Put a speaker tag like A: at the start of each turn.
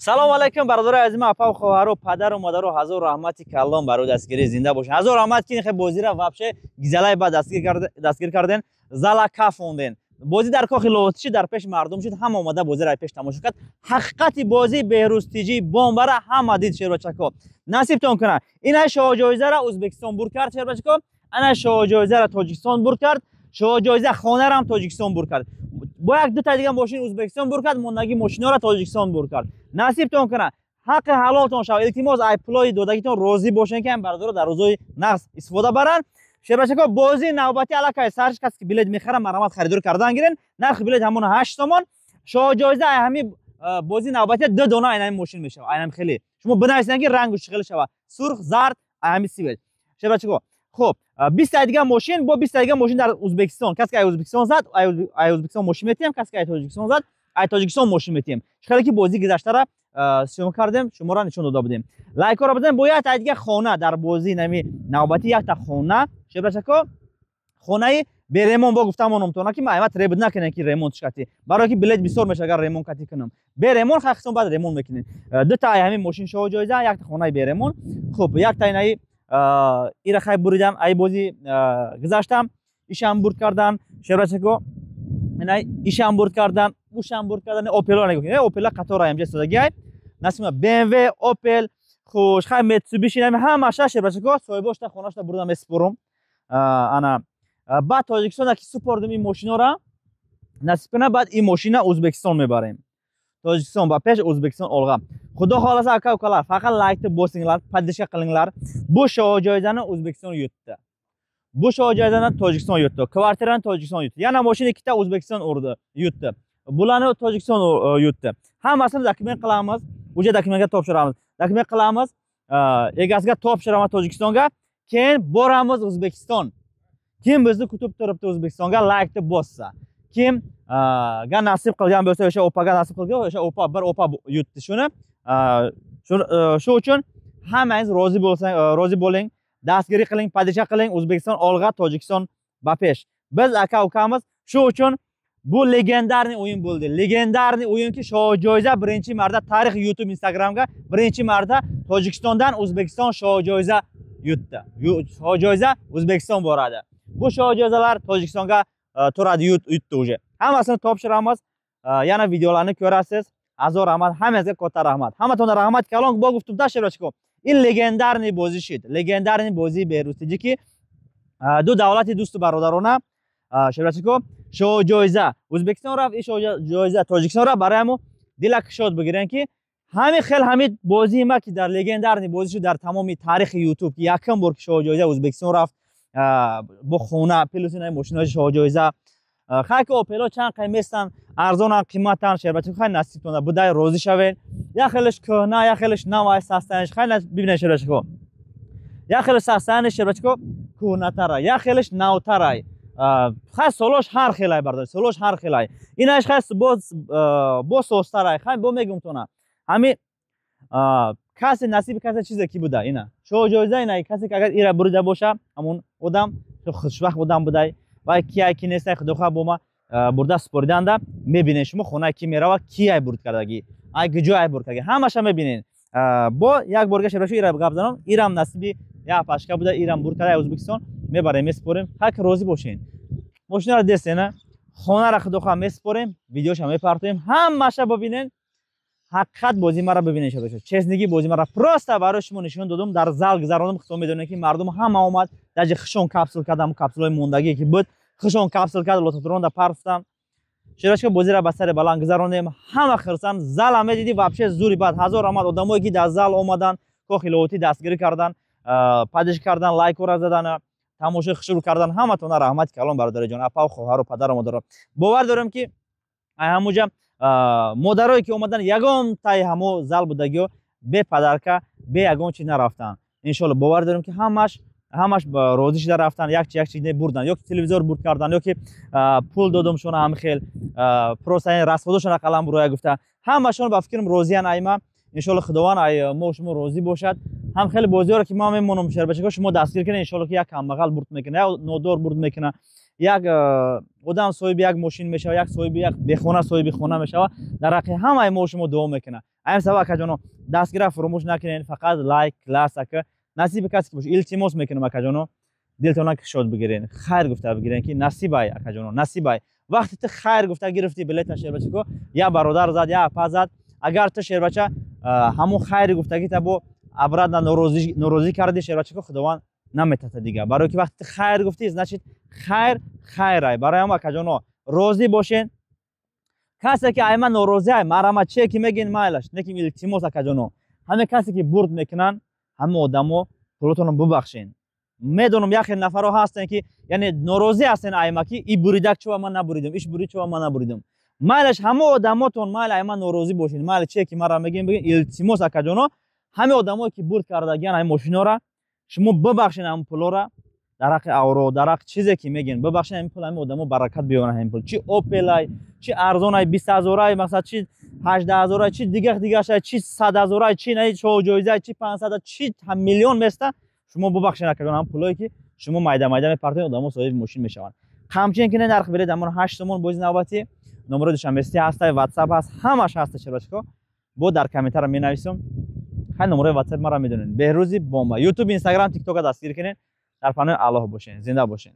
A: Салому алайкум, бародарои азиз, апа, хоҳаро, падару модару, ҳазор раҳмати калом барои дастгирӣ. Зинда бошед. Ҳазор раҳмат, ки хе бозира вообще гизалай ба дастгир карден, зала кафонден. Бозӣ дар кохи Лоҳутишӣ дар пеши мардум шуд, ҳама омада бозиро пеш тамошо кард. Ҳақиқати бозӣ Беҳрӯз Тиҷӣ бомбара ҳама дид. Шербачако, насибтон кунад. Ина шоҳҷоизаро Ӯзбекистон бурд кард, шербачако, ана шоҳҷоизаро Тоҷикистон бурд кард, шоҳҷоиза хонаро Тоҷикистон бурд кард. Бо як дута дига мошин Ӯзбекистон бурд кард, мондагӣ мошинҳоро Тоҷикистон бурд кард. Насибтон кунад, ҳаққи ҳалолтон шавад. Илтимос, ай пулои додагитон розӣ бошед, ки ҳам бародаро дар рӯзои нағз истифода баранд. Шербачако, бозии навбатӣ аллакай сарш. Касе ки билет мехарад, марҳамат, харидор кардан гирен. Нархи билет ҳамон 8 сомон. Шоҳҷоиза ай ҳами бозии навбатӣ ду дона айнами мошин мешавад. Айнами хеле шумо бинависед, ки рангу чӣ хеле шавад: сурх, зард, ай ҳами цвет. Шербачако, хуб, 20-та дига мошин, бо 20-та дига мошин дар Ӯзбекистон. Касе ки ай Ӯзбекистон зад, ай Ӯзбекистон мошин метиҳем, касе ки ай Тоҷикистон зад, ай Тоҷикистон мошин метиҳем. Чӣ хеле ки бозии гузаштара съёмка кардем, шуморо нишон дода будем. Лайкҳоро бизанед. Бо якта дига хона дар бозии нами навбатӣ, якта хона, шербачако, хонаи бе ремонт. Бо гуфтам ономтона, ки ма треб накунем, ки ремонт кати, барое ки билет бисёр меша, агар ремонт кати кунам. Бе ремонт хақисон, баъд ремонт мекунем. Дута ай ҳамин мошин шоҳ ҷоиза, якта хонаи бе ремонт. Хуб, якта инаи ира хай буридан, ай бозӣ гузаштам, ишам бурд кардан. Шербачако, инай ишам бурд кардан, ушам бурд кардан. Опело нигоҳ, Опела қатора ҳамҷа истодагиай. Насиба БМВ, Опел, хуш хай, Митсубиши, нами ҳамаша, шербачако, соҳибошта хонашта бурда месупорум. Ана баъд Тоҷикистон ки супордим ин мошинора, насиб кунад, баъд ин мошина Ӯзбекистон мебарем. Тоҷикистон ба пеш, Ӯзбекистон олға, худо xohlasa. Aka, ukalar, faqat laykni bosinglar, поддержка qilinglar. Bu shoh joizani O'zbekiston yutdi, bu shoh joizani Tojikiston yutdi, kvartirani Tojikiston yutdi, yana moshina ikkita O'zbekiston urdi, yutdi, bularni Tojikiston yutdi. Hammasini dokument qilamiz, o'sha dokumentga topshiramiz, dokument qilamiz, egasiga topshiraman Tojikistonga, keyin boramiz O'zbekiston. Kim bizni kutib turibdi O'zbekistonga, laykni bossa, kim ga nasib qilgan bo'lsa, o'sha opaga nasib qilgan, o'sha opa, bir opa yutdi shuni. Shu uchun hammangiz rozi bo'lsang, rozi bo'ling, dastgirlik qiling, поддержка qiling. O'zbekiston olg'a, Tojikiston ba pesh, biz aka ukamiz. Shu uchun bu легендарный o'yin bo'ldi, легендарный o'yinki shoh joiza birinchi marta tarix YouTube, Instagramga birinchi marta Tojikistondan O'zbekiston shoh joiza yutdi. Shoh joiza O'zbekiston boradi, bu shoh joizalar Tojikistonga turadi, yutdi уже. Hammasini topshiramiz. Yana videolarni ko'rasiz. Azor rahmat hammangizga, katta rahmat, hammatонga rahmat kalon. Бо гуфтум таширочко, ин легендарный бозӣ шид, легендарный бозии Беҳрӯз ки ду давлати дӯсту бародарона. Шербачико, шоҳ ҷоиза Ӯзбекистон рафт, ин шоҳ ҷоиза Тоҷикистон рафт. Барои ҳамо дила кушод бигирем, ки ҳамин хел ҳамин бозии ма, ки дар легендарный бозӣ шуд дар тамоми таърихи Ютуб, ки якум бор ки шоҳ ҷоиза Ӯзбекистон рафт бо хона плюс ина мошинои шоҳ ҷоиза. Хай, ки Опело чанд қай местан, арзонан, қиматан. Шербачико, хай, насибтона будай, розӣ шавед. Як хелеш кӯҳна, як хелеш навай, састаниш хай бибинед, шербачико, як хелеш састаниш, шербачико, кӯҳнатара, як хелеш навтарай. Хай, солош ҳар хелай, бардор, солош ҳар хелай. Инаш хай бо состарай. Хай, бо мегумтона, ҳами касе насиби касе чизе ки буда, ина шоҳ ҷоиза, ина касе ки агар ира бурида боша, ҳамон одам хушбахт одам будай. Вай кияй, ки нестай, худохоҳ, бо ма бурда супориданда мебинед шумо хонаи ки мерава, кияй бурд кардагӣ, ай куҷо ай бурд кардагӣ, ҳамаша мебинед. Бо як борга, шебрашу, ира гап занам, ирам насиби як пашка буда, ирам бурд карда, Ӯзбекистон мебарем, месупорем. Ҳар ки розӣ бошен, мошинара дестена, хонара худохоҳ месупорем, видеоша мепартоем, ҳамаша бибинен. Ҳақиқат бозии маро бибинед, шабаша, честныйги бозии маро просто барои шумо нишон додум, дар зал гузарондум. Худтон медонед, ки мардум ҳама омад, даже хишон капсул кардам, капсулҳои мондагие ки буд, хишон капсул кард, лототронда парфтам. Шерашка, бозиро ба сари баланд гузарондем, ҳама хирсанд, зала медидӣ, вообще зури бад. Ҳазор омад одамое ки дар зал омадан, кохи Лоҳутӣ дастгирӣ кардан, поддержка кардан, лайкора задан, тамошои хушрӯ кардан. Ҳаматона раҳмати калон, бародариҷон, апау, хоҳару, падару модаро. Бовар дорем, ки ҳамуҷа модарое ки омадан, ягон таи ҳамо зал будагиё бе подарка, бе ягон чи нарафтанд, иншолло. Бовар дорем, ки ҳамаш розӣ шуда рафтан, як чи, як чи бурдан, ё ки телевизор бурд кардан, ё ки пул додумшона, ҳам хел просто расходошона қалам буроя гуфта, ҳамашон ба фикрам розиян. Айма, иншолло, Худованд ай мо шумо розӣ бошад. Ҳам хеле бозиҳоро ки ман мемонам, шербачако, шумо дастгир кунед, иншолло, ки як камбағал бурд мекунад, як нодор бурд мекунад. Як одам соҳиби як мошин мешава, як соҳиби як бехона соҳиби хона мешава, дар ҳаққи ҳамаи мо шумо дуо мекунад. Ҳамин сабаб, акаҷоно, дастгира фуромӯш накунед, фақат лайк, класс, ака, насиби касе ки боша. Илтимос мекунам, акаҷоно, дилтона кушод бигирен, хайр гуфта бигирен, ки насибай, акаҷоно, насибай. Вақте ту хайр гуфта гирифтӣ билета, шербачако, я бародар зад, я апа зад, агар ту, шербача, ҳамун хайри гуфтагита бо обратно норозӣ кардӣ, шербачако, Худованд наметата дига, барое ки вақте ту хайр гуфтӣ, значит, хайр хайрай. Барои ҳам, акаҷоно, розӣ бошен. Касе ки айма норозӣ ай, марама чие ки мегин, майлаш, лекин илтимос, акаҷоно, ҳаме касе ки бурд мекунанд, ҳама одамо пулотонро бубахшен. Медонам, як хел нафарҳо ҳастанд, ки яъне норозӣ ҳастен айма, ки и буридак чува ман набуридам, иш бурид чува ман набуридам. Майлаш, ҳама одамотон майли айма норозӣ бошед, майли чие ки мара мегин, бигин. Илтимос, акаҷоно, ҳаме одамое ки бурд кардагиан ҳами мошинора, шумо бибахшед ҳамн пулора. Дар ҳаққи авро, дар ҳаққи чизе ки мегин, бибахшед ҳамин пул, ҳамин одамо баракат биёранд. Ҳамин пул чи Опелай, чи арзонай, 20 ҳазорай, мақсад, чи 18 ҳазорай, чи дигар дигаршай, чи 100 ҳазорай, чи наи чоҳҷоизай, чи 500, чи миллион места, шумо бубахшед, акаҷон, ҳам пулое ки шумо майда майда мепартоед, одамо соҳиби мошин мешаванд. Қамчин ки не, нарх билет ҳамон 8 сомон. Бози навбатӣ номерои душанбести ҳастай, Ватсап ҳаст, ҳамаш ҳаста, шербачако, бо дар комментария менависам. Хай, номерои Ватсап мара медонед, Беҳрӯзи Бомба. Ютуб, Инстаграм, Тиктока дастгир кунед. Дар паноҳи Аллоҳ бошен, зинда бошен.